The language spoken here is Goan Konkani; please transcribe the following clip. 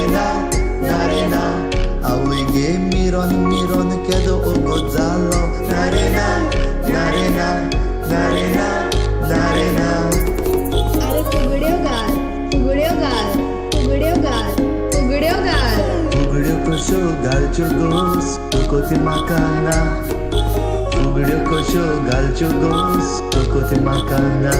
रे ना, ना रे ना. आवय गे मिरोन मिरोन केदो ओगोत जालो. ना रे ना, ना रे ना, ना रे ना, ना रे ना. अरे फुगड्यो घाल, फुगड्यो घाल, फुगड्यो घाल, फुगड्यो घाल. फुगड्यो कश्यो घालच्यो गोस कोती म्हाका ना. फुगड्यो कश्यो घालच्यो गोस कोती म्हाका ना.